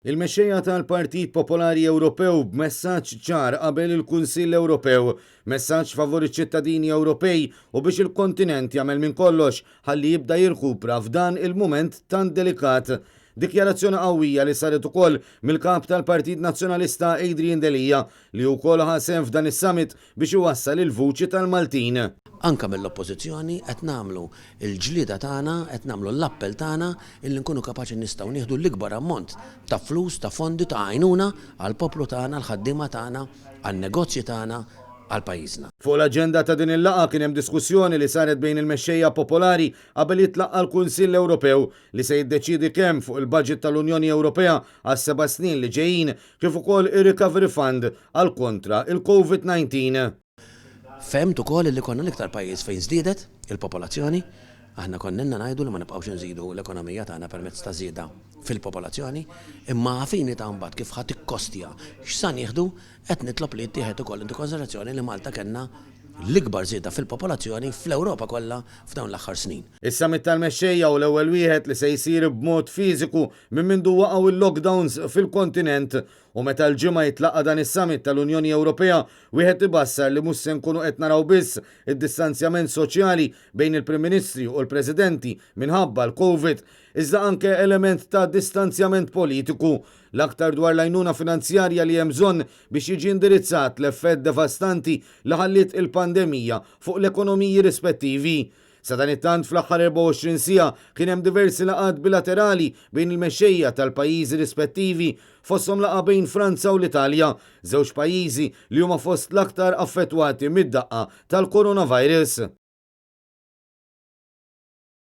Il-mexxejja tal-Partit Popolari Ewropew b'messaġġ ċar qabel il-Kunsill Ewropew, messaġġ favur iċ-ċittadini Ewropej u biex il-kontinent jagħmel minn kollox ħalli jibda jirkupra f'dan il-mument tant delikat. Dikjarazzjoni qawwija li saret ukoll mill-Kap tal-Partit Nazzjonalista Adrian Delia li wkoll ħa sehem f'dan is-summit biex iwassal il-vuċi tal-Maltin. Anke mill-Oppożizzjoni qed nagħmlu l-ġlieda tagħna, qed nagħmlu l-appell tagħna illi nkunu kapaċi nistgħu nieħdu l-ikbar ammont ta' flus, ta' fondi, ta' għajnuna għall-poplu tagħna, għall-ħaddiema tagħna, għan-negozji tagħna, għal pajjiżna. Fuq l-aġenda ta' din il-laqgħa kien hemm diskussjoni li saret bejn il-mexxejja popolari qabel jitlaqqa' l-Kunsill Ewropew li se jiddeċiedi kemm fuq il-baġit tal-Unjoni Ewropea għas-seba' snin li ġejjin kif ukoll ir-Recovery Fund għal kontra il-Covid 19. Fhemt ukoll illi konna l-iktar pajjiż fejn żdiedet il-popolazzjoni. Aħna konna ilna ngħidu li ma nibqgħux inżidu l-ekonomija tagħna permezz ta' żieda fil-popolazzjoni, imma għafini ta' mbagħad kif ħa tikkostja x'sa nieħdu, qed nitlob li jittieħed ukoll into konsiderazzjoni li Malta kellna l-ikbar żieda fil-popolazzjoni fl-Ewropa kollha f'dawn l-aħħar snin. Is-summit tal-mexxejja hu l-ewwel wieħed li se jsir b'mod fiżiku minn mindu waqgħu l-lockdowns fil-kontinent. U meta l-Ġimgħa jitlaqqa' dan is-summit tal-Unjoni Ewropea, wieħed ibassar li mhux se nkunu qed naraw biss id-distanzjament soċjali bejn il-Prim Ministri u l-Presidenti minħabba l-Covid, iżda anke element ta' distanzjament politiku, l-aktar dwar l-għajnuna finanzjarja li hemm bżonn biex jiġi indirizzat l-effett devastanti li ħalliet il-pandemija fuq l-ekonomiji rispettivi. Sadanittant fl-aħħar 24 siegħa kien hemm diversi laqgħat bilaterali bejn il-mexxejja tal-pajjiżi rispettivi, fosthom laqgħa bejn Franza u l-Italja, żewġ pajjiżi li huma fost l-aktar affettwati mid-daqqa tal-coronavirus.